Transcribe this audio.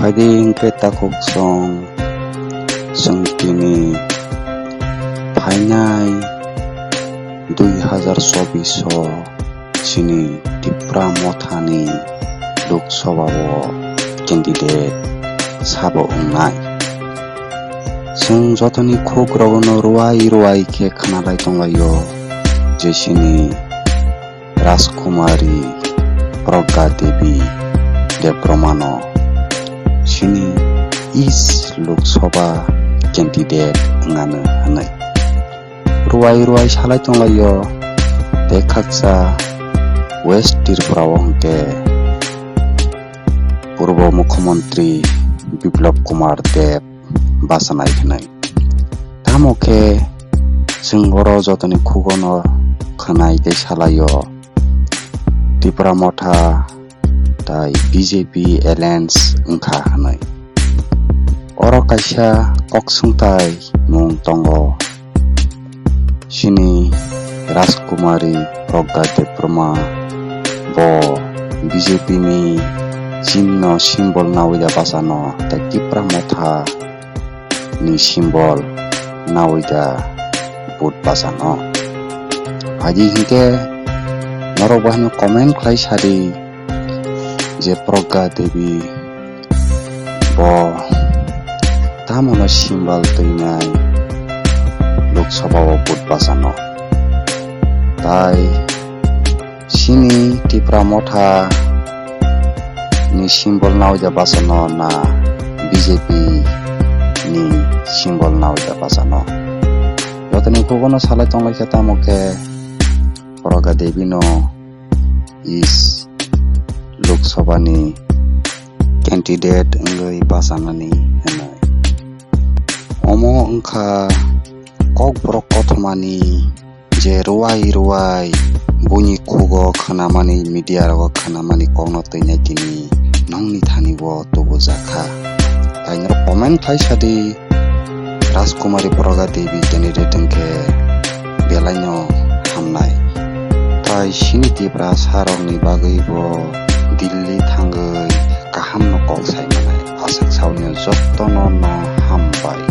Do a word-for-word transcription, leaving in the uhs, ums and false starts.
Phaidi hwnkhe takhuk song, chwng tini phainai dui hazar chobbish o chini Tipra Mothani Lok Sabha o candidate sabo wngnai. Chwng jotoni khuk rogono ruwai ruwai khe khwnalai tonglaio je chini Rajkumari Pragya Devi Debbarmano chini East Lok Sabha candidate wngnani hwnwi. Ruwai ruwai salai tonglaio, tei khaksa West Tripura o hwnkhe Purbo Mukhyamantri Biplab Kumar Deb bachanai hwnwi. Tamo khe chwng oro jotoni khugono khwnai tei salaio Tipra Motha tai B J P alliance wngkha hwnwi. Oro kaisa kok swngthai mung tongo. Chini Rajkumari Pragya Debbarma bo B J P ni chinno symbol nawi da bachano tei Tipra Motha ni symbol nawi da vote bachano. Adi hinkhe norok bahino comment khlai sadi je Pragya Devi bo tamono symbol twinai Lok Sabha o vote bachano. Tai chini Tipra Motha ni symbol nawi da bachano na B J P ni symbol nawi da bachano. Jotoni khugono salai tonglaikha tamo khe Pragya Devi no East Lok Sabha ni candidate wngwi bachanani hwnwi. Omo wngkha Kokborok kothomani je ruwai ruwai buini khugo khwnamani, media rogo khwnamani kokno twinai tini nongni thani bo tubujakha. Tai norok comment khlai sadi Rajkumari Pragya Devi candidate wngkhe belaino hamnai. Tai chini Tiprasa rokni bagwi bo Delhi thangwi kahamno kok sai manai. Aswk sawi no jotono no hambai.